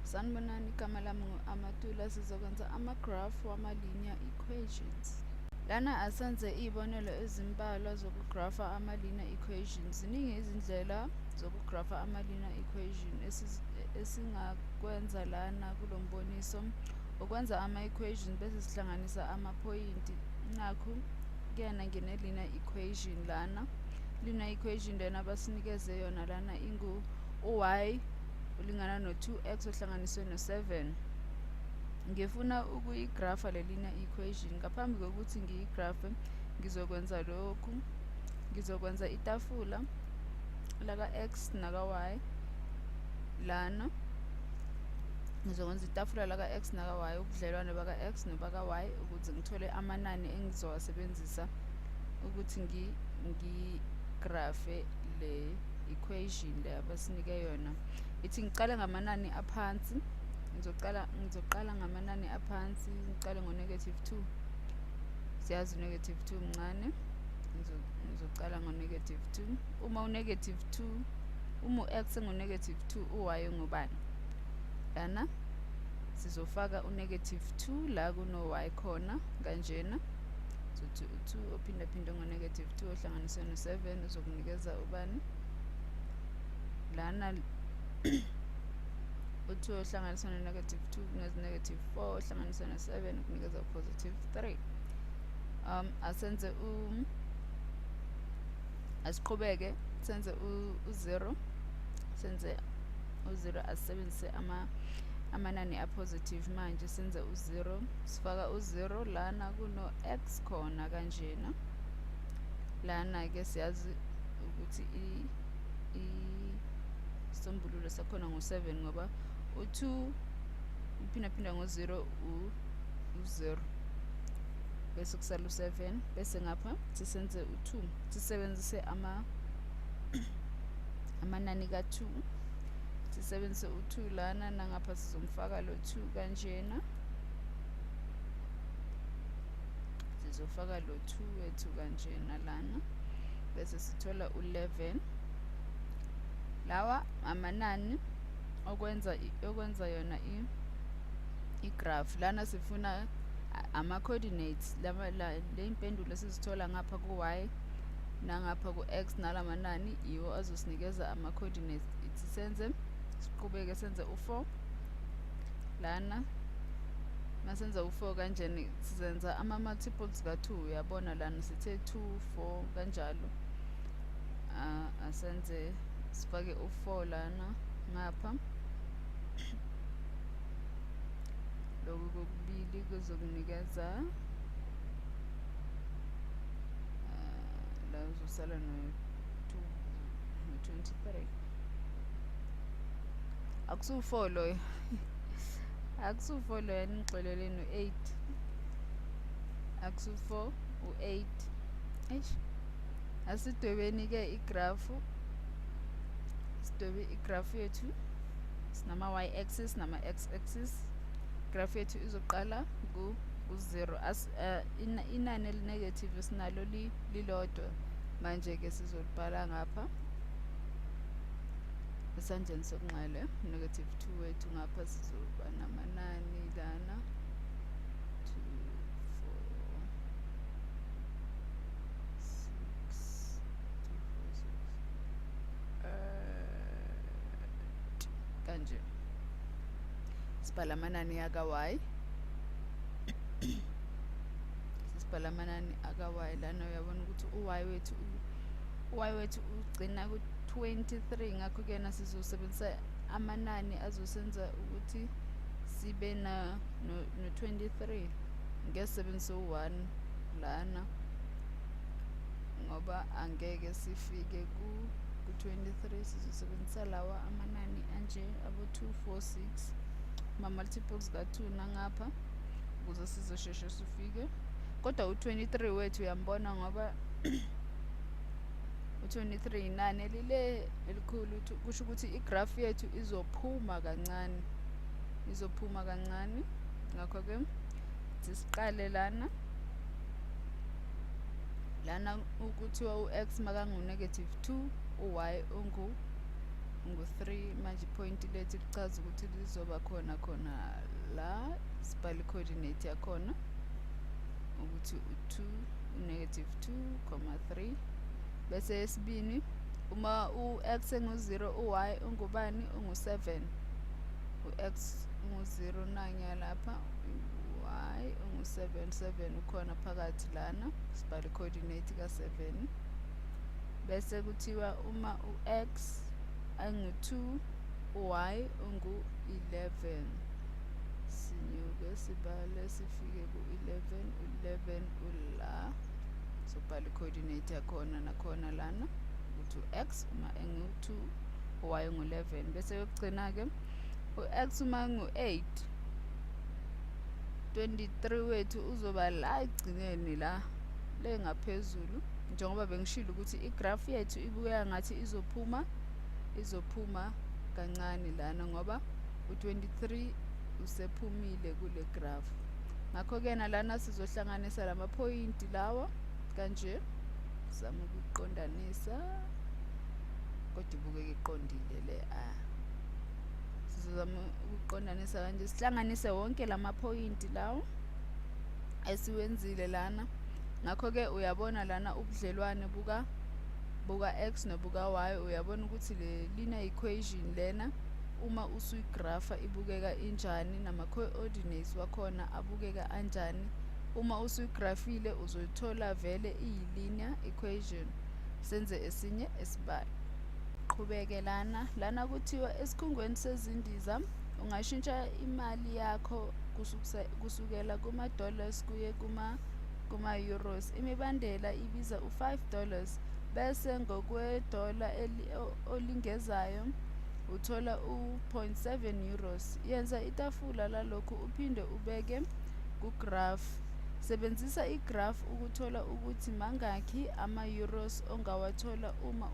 Sanibonani, igama lami ngu-Amatula. Sizokwenza ama-graph wama-linear equations. Lana asenze iy'bonelo ezimbalwa zokugrafa ama-linear equations. Ziningi izindlela zokugrafa ama-linear equation. Esingakwenza lana kulo mboniso ukwenza ama-equation bese sihlanganisa amaphoyinti. Nakhu kuyena ngine-linear equation lana. Linear equation lena abasinikeze yona lana ingu u-y ulingana no-2x ohlanganiswe no-7. Ngifuna ukuyigrafa le linear equation. Ngaphambi kokuthi ngiyigrafe, ngizokwenza lokhu. Ngizokwenza itafula laka-x naka-y lana. Ngizokwenza itafula laka-x naka-y, ubudlelwane baka-x nobaka-y, ukuze ngithole amanani engizowasebenzisa ukuthi ngigrafe le equation le abasinike yona. Ithi ngiqale ngamanani aphansi. Ngizoqala ngamanani aphansi, ngiqale ngo-negative 2. Siyazi u-negative 2 mncane. Ngizoqala ngo-negative 2. Uma u-negative 2, uma u-x engu-negative 2, u-y ungubani? Lana sizofaka u-negative 2 la kuno-y khona kanjena. So 2 ophindaphindwe ngo-negative 2 ohlanganiswe no-7 uzokunikeza ubani? Lana u-2 ohlanganiswe no-negative 2 kunikeza negative 4 ohlanganiswe no-7 kunikeza positive 3. Asenze asiqhubeke senze u-0, senze u-0, asisebenzise amanani a-positive manje. Senze u-0, sifaka u-0 lana kuno-x khona kanjena. Lana-ke siyazi ukuthi isisombululo sakhona ngu-7 ngoba u-2 uphindaphinda ngo-0 u-0, bese kusala u-7. Bese ngapha sisenze u-2, sisebenzise amanani ka-2, sisebenzise u-2 lana, nangapha sizomfaka lo 2 kanjena. Sizofaka lo 2 wethu kanjena lana, bese sithola u-11. Lawa amanani okwenza yona i-graph. Lana sifuna ama-coordinates, le impendulo esizithola ngapha ku-y nangapha ku-x, nalamanani yiwo azosinikeza ama-coordinates. Ithi senze, siqhubeke senze u-4 lana. Masenza u-4 kanjeni, sizenza ama-multiples ka-2. Uyabona lana sithe 2 4 kanjalo. Asenze sifake u-4 lana ngapha. Lokhu kokubili kuzokunikeza la uzosala no-23. Akusu-4 loyo, akusu-4 loyo, ningixolele, no-8. Akusu-4, u-8. Eish, asidwebeni-ke igrafu, sidwebe igrafu yethu. Sinama-y axis nama-x axis. Graph yethu izoqala ku-0. Inani eli-negative sinalo lilodwa. Manje-ke sizolibhala ngapha esandleni sokunxele, negative 2 wethu. Ngapha sizoba namanani lana 2 4 6 2 4 6 kanje. Sibhala amanani aka-y, sibhala amanani aka-y lana. Uyabona ukuthi u-y wethu ugcina ku-23. Ngakho-ke na sizosebenzisa amanani azosenza ukuthi sibe na no-23. Ngeke sisebenzise u-1 lana ngoba angeke sifike ku-23. Sizosebenzisa lawa amanani anje, abo-2 4 6, ama-multiples ka-2 nangapha, ukuze sizosheshe sifike. Kodwa u-23 wethu uyambona, ngoba u-23 inani elile elikhulu, kusho ukuthi igraph yethu izophuma kancane, izophuma kancane. Ngakho-ke siqale lana. Ukuthiwa u-x makangu-negative 2, u-y ungu ungu-3. Manje iphoyinti lethu lichaza ukuthi lizoba khona khona la, sibhale i-coordinate yakhona ukuthi u-2, u-negative 2,3. Bese yesibini, uma u-x engu-0, u-y ungubani? Ungu-7. U-x ungu-0 nanya lapha, u-y ungu-7, 7 ukhona phakathi lana, sibhale i-coordinate ka-7. Bese kuthiwa uma u-x engu-2, u-y ungu-11. Sinyuke sibale sifike ku-11, u-11 ula, sobhala i-coordinate yakhona nakhona lana ukuthi u-x uma engu-2, u-y ungu-11. Bese yokugcina-ke, u-x uma engu-8, 23 wethu uzoba la ekugcineni, la le ngaphezulu, njengoba bengishilo ukuthi igraph yethu ibukeka ngathi izophuma kancane lana, ngoba u-23 usephumile kule graph. Ngakho-ke nalana sizohlanganisa lamaphoyinti lawa kanje, sizama ukuqondanisa, kodwa ibukeka iqondile le. Sizozama ukuqondanisa kanje, sihlanganise wonke lamaphoyinti lawo esiwenzile lana. Ngakho-ke uyabona lana ubudlelwane buka x nobuka y, uyabona ukuthi le linear equation lena uma usuyigrafa ibukeka injani, nama-coordinates wakhona abukeka anjani. Uma usuyigrafile uzoyithola vele iyi-linear equation. Senze esinye isibalo. Qhubeke lana. Lana kuthiwa esikhungweni sezindiza ungashintsha imali yakho kusukela kuma-dollars kuye kuma-euros. Imibandela ibiza u-$5, bese ngokwedola olingezayo uthola u-0.7 euros. Yenza itafula lalokhu uphinde ubeke ku-graph. Sebenzisa igraph ukuthola ukuthi mangaki ama-euros ongawathola uma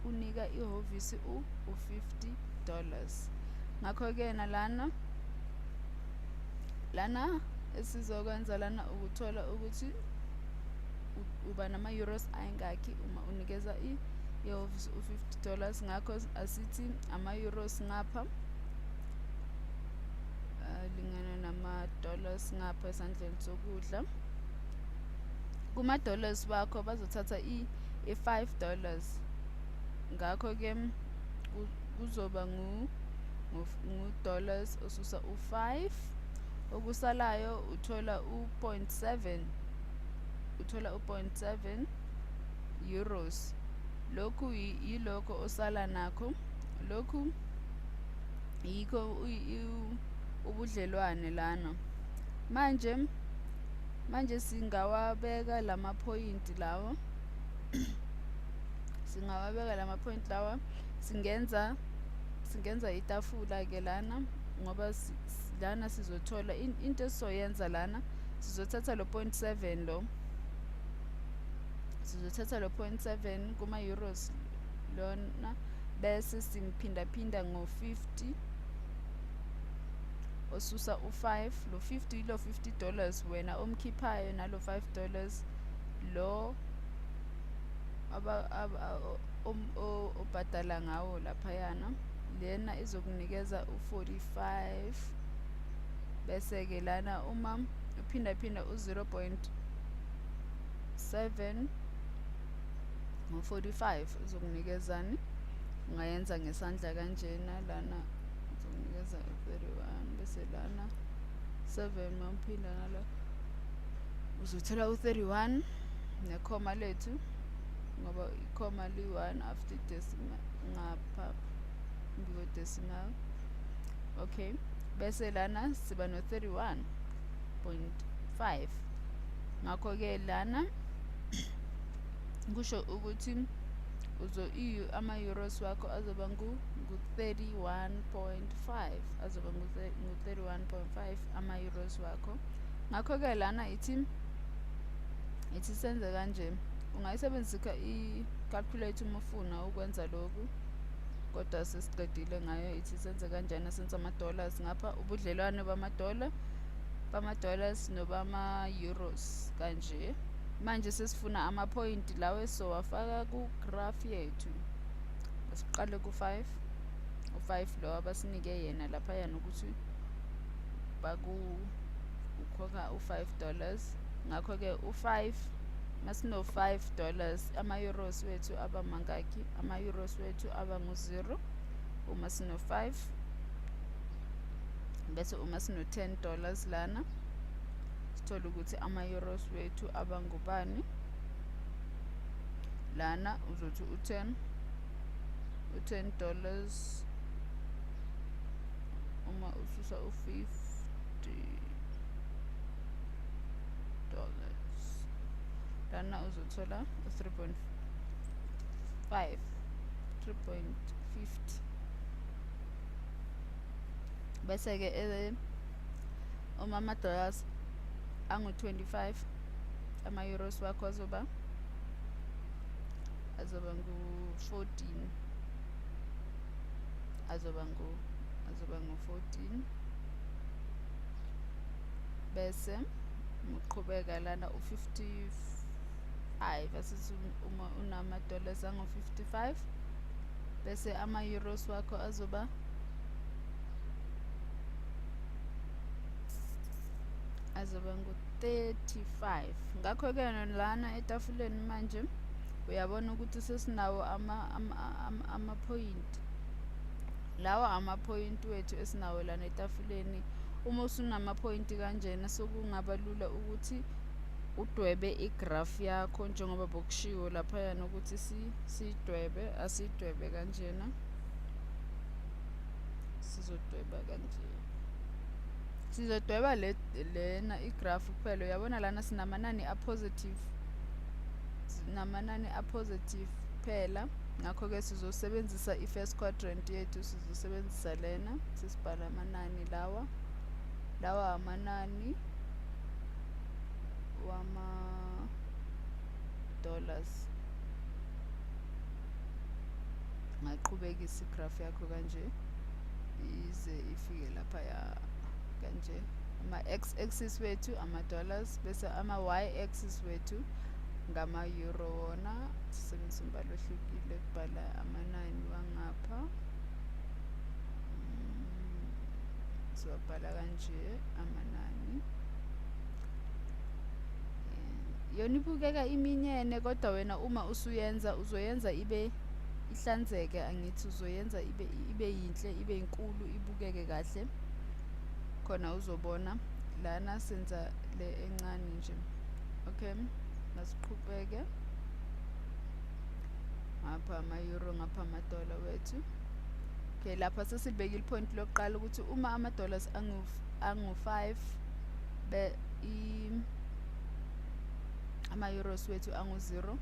unika ihhovisi u-$50. Ngakho-ke nalana lana esizokwenza lana ukuthola ukuthi uba nama-euros ayingakhi uma unikeza ihhovisi u-$50. Ngakho asithi ama-euros ngapha alingana nama-dollars ngapha esandleni sokudla. Kuma-dollars wakho bazothatha i-$5, ngakho-ke kuzoba ngu-dollars osusa u-5, okusalayo uthola u-0.7, uthola u-0.7 euros. Lokhu yilokho osala nakho, lokhu yikho ubudlelwane lana. Manje singawabeka lamaphoyinti lawa, singawabeka lamaphoyinti lawa, singenza itafula ke lana, ngoba lana sizothola into esizoyenza lana, sizothatha lo 0.7 lo, sizothatha lo 0.7 kuma euros lona, bese simphindaphinda ngo-50 osusa u-5. Lo 50 yilo $50 wena omkhiphayo, nalo $5 lo obhadala ngawo laphayana. Lena izokunikeza u-45. Bese-ke lana uma uphindaphinda u-0.7 ngo-45 uzokunikezani? Ungayenza ngesandla kanjena lana, uzokunikeza u-31. Bese lana 7 mawuphinda nala uzothola u-31 nekhoma lethu, ngoba ikhoma li-1 after decimal, ngapha kwe-decimal. Okay, bese lana siba no-31.5. Ngakho-ke lana kusho ukuthi ama-euros wakho azoba ngu-31.5, azoba ngu-31.5 ama-euros wakho. Ngakho-ke lana ithi senze kanje, ungayisebenzisa i-calculator uma ufuna ukwenza lokhu, kodwa sesiqedile ngayo. Ithi senze kanjani? Senze ama-dollars ngapha, ubudlelwane bama-dollars nobama-euros kanje. Manje sesifuna amaphoyinti lawo esizowafaka ku-graph yethu. Asiqale ku-5. U5 lo abasinike yena laphayana ukuthi baku ukhokha u$5. Ngakho-ke u5, masino $5, ama-euros wethu aba mangaki? Ama-euros wethu aba ngu-0 uma sino 5. Bese uma sino $10 lana, sithola ukuthi ama-euros wethu aba ngubani lana. Uzothi u-10, u-$10 uma ususa u$50 lana, uzothola u-3.5, 3.50. Bese-ke uma ama-dollars angu-25, ama-euros wakho azoba ngu-14, azoba ngu-14. Bese uqhubeka lana, u-55, asithi uma unama-dollars angu-55, bese ama-euros wakho azoba ngu-35. Ngakho-ke lana etafuleni manje uyabona ukuthi sesinawo amaphoyinti lawa, amaphoyinti wethu esinawo lana etafuleni. Uma usunamaphoyinti kanjena, sokungaba lula ukuthi udwebe igraph yakho njengoba bokushiwo laphayana ukuthi siyidwebe. Asiyidwebe kanjena, sizodweba kanje, sizodweba le lena igraph kuphela. Uyabona lana sinamanani a-positive, sinamanani a-positive kuphela. Ngakho-ke sizosebenzisa i-first quadrant yethu, sizosebenzisa lena, sesibhala amanani lawa. Lawa amanani wama-dollars. Ngaqhubekisa igraph yakho kanje ize ifike laphaya kanje. Ama-x axis wethu ama-dollars, bese ama-y axis wethu ngama-euro wona. Sisebenzisa umbala ohlukile kubhala amanani wangapha. Siwabhala kanje amanani. Yona ibukeka iminyene, kodwa wena uma usuyenza uzoyenza ibe ihlanzeke, angithi? Uzoyenza ibe yinhle, ibe inkulu, ibukeke kahle khona uzobona. Lana senza le encane nje. Okay, masiqhubeke ngapha, ama-euro ngapha, ama-dollar wethu. Okay, lapha sesilibekile point lokuqala ukuthi uma ama-dollars angu-5, be ama-euros wethu angu-0.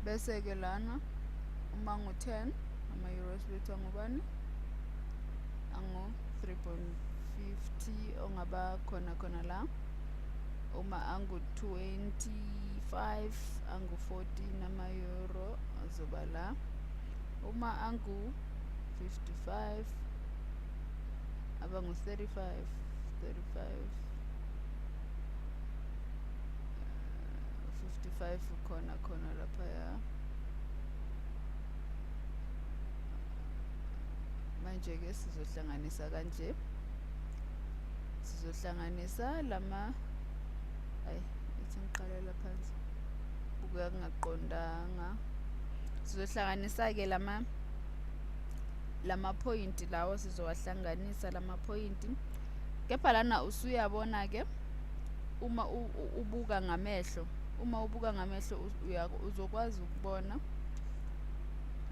Bese-ke lana uma ngu-10, ama-euros wethu angubani? Angu-3.50 ongaba khona khona la. Uma angu-25, angu-14 ama-euro azoba la. Uma angu-55, aba ngu-35, 35, 55 khona khona laphaya. Manje-ke sizohlanganisa kanje, sizohlanganisa lama, ayi, ithi ngiqalela phansi, bukeka kungaqondanga. Sizohlanganisa-ke lamaphoyinti lawo, sizowahlanganisa lamaphoyinti. Kepha lana usuyabona-ke, uma ubuka ngamehlo, uma ubuka ngamehlo uzokwazi ukubona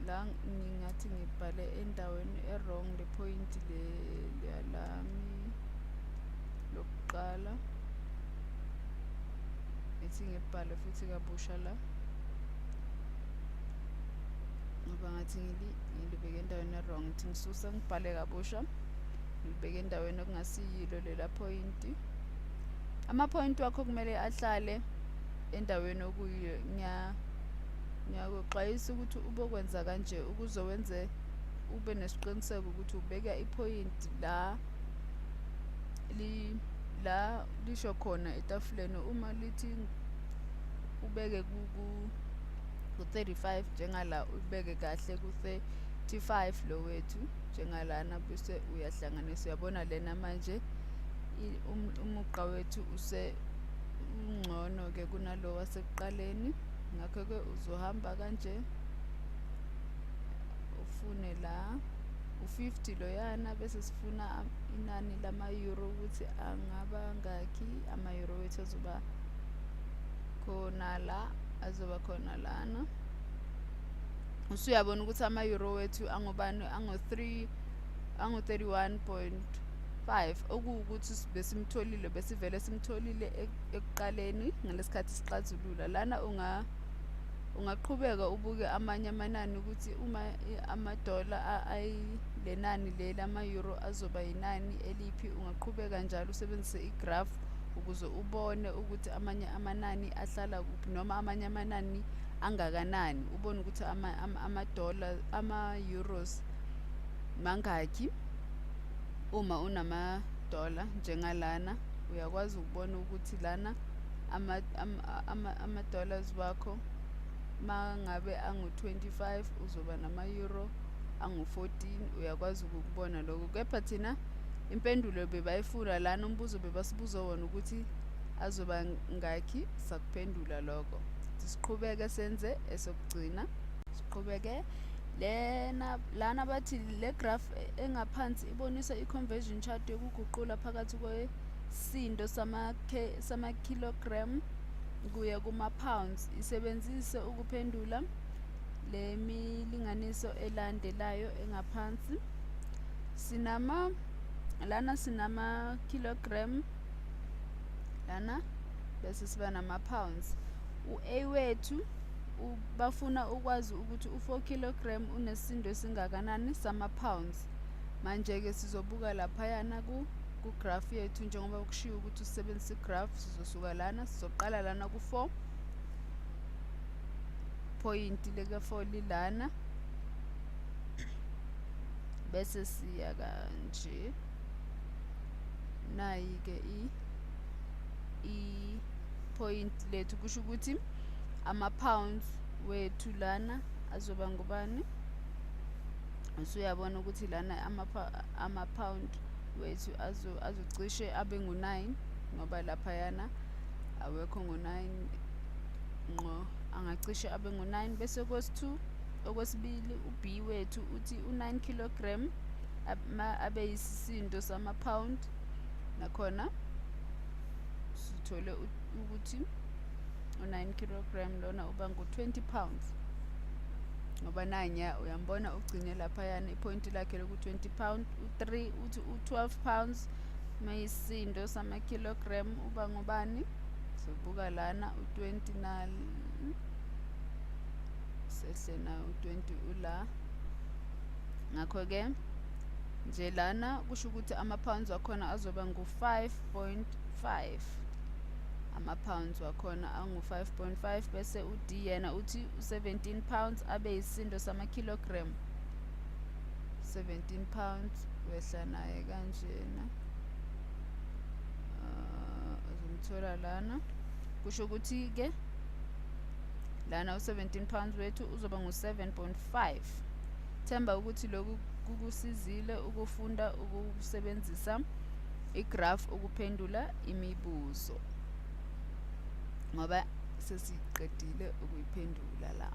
la ngingathi ngibhale endaweni e-wrong le point le lami lokuqala. Ithi ngibhale futhi kabusha la, ngoba ngathi ngilibeke endaweni e-wrong. Ngithi ngisusa, ngibhale kabusha, ngilibeke endaweni okungasiyilo lela point. Ama-point wakho kumele ahlale endaweni okuyiyo. Ngiyakuxwayisa ukuthi ubokwenza kanje ukuze wenze ube nesiqiniseko ukuthi ubeka iphoyinti la lisho khona etafuleni. Uma lithi ubeke ku-35 njengala, ubeke kahle. 45 lo wethu njengalana, bese uyahlanganisa. Uyabona lena manje umugqa wethu use ungcono ke kunalo wasekuqaleni. Ngakho-ke uzohamba kanje ufune la u-50 loyana, bese sifuna inani lama-euro ukuthi angaba ngakhi. Ama-euro wethu azoba khona la, azoba khona lana. Usuyabona ukuthi ama-euro wethu angobani? Ango-3, ango-31.5, okuwukuthi besimtholile, besivele simtholile ekuqaleni ngalesikhathi sixazulula. Lana ungaqhubeka ubuke amanye amanani ukuthi uma amadola ayilenani leli, ama-euro azoba yinani eliphi. Ungaqhubeka njalo usebenzise igraph ukuze ubone ukuthi amanye amanani ahlala kuphi noma amanye amanani angakanani, ubone ukuthi amadola, ama-euros mangakhi uma unamadola. Njengalana uyakwazi ukubona ukuthi lana ama-dollars wakho mangabe angu-25 uzoba nama-euro angu-14. Uyakwazi ukukubona lokho. Kepha thina impendulo bebayifuna lana, umbuzo bebasibuza wona ukuthi azoba ngakhi, sakuphendula lokho. Siqhubeke senze esokugcina, siqhubeke lena. Lana bathi le graph engaphansi ibonisa i-conversion chart yokuguqula phakathi kwesindo sama-kilogram kuya kuma-pounds. Isebenzise ukuphendula le milinganiso elandelayo engaphansi. Sinama lana, sinama-kilogram lana, bese siba nama-pounds. U-A wethu bafuna ukwazi ukuthi u-4 kilogram unesindo esingakanani sama-pounds. Manje-ke sizobuka laphayana ku-graph yethu, njengoba kushiwo ukuthi usebenzisa igraph. Sizosuka lana, sizoqala lana ku-4 point lika-4 lilana, bese siya kanje. Nayi-ke i-point lethu, kusho ukuthi ama-pounds wethu lana azoba ngubani? Usuyabona ukuthi lana ama-pound wethu azocishe abe ngu-9, ngoba laphayana awekho ngo-9 ngqo, angacishe abe ngu-9. Bese kwesi-2, okwesibili, u-B wethu uthi u-9 kilogram abe yisisindo sama-pound, nakhona sithole ukuthi u-9 kilogram lona uba ngu-20 pounds, ngoba nanya uyambona ugcine laphayana ipointi lakhe loku-20 pound. U-3 uthi u-12 pounds mayisindo sama-kilogram uba ngubani? Sobuka lana u-20 na sehle na u-20 ula. Ngakho-ke nje lana kusho ukuthi ama-pounds wakhona azoba ngu-5.5, ama-pounds wakhona angu-5.5. Bese u-D yena uthi u-17 pounds abe yisindo sama-kilogram. 17 pounds wehla naye kanjena, uzomthola lana. Kusho ukuthi-ke lana u-17 pounds wethu uzoba ngu-7.5. Themba ukuthi lokhu kukusizile ukufunda ukusebenzisa igraph ukuphendula imibuzo, ngoba sesiqedile ukuyiphendula la.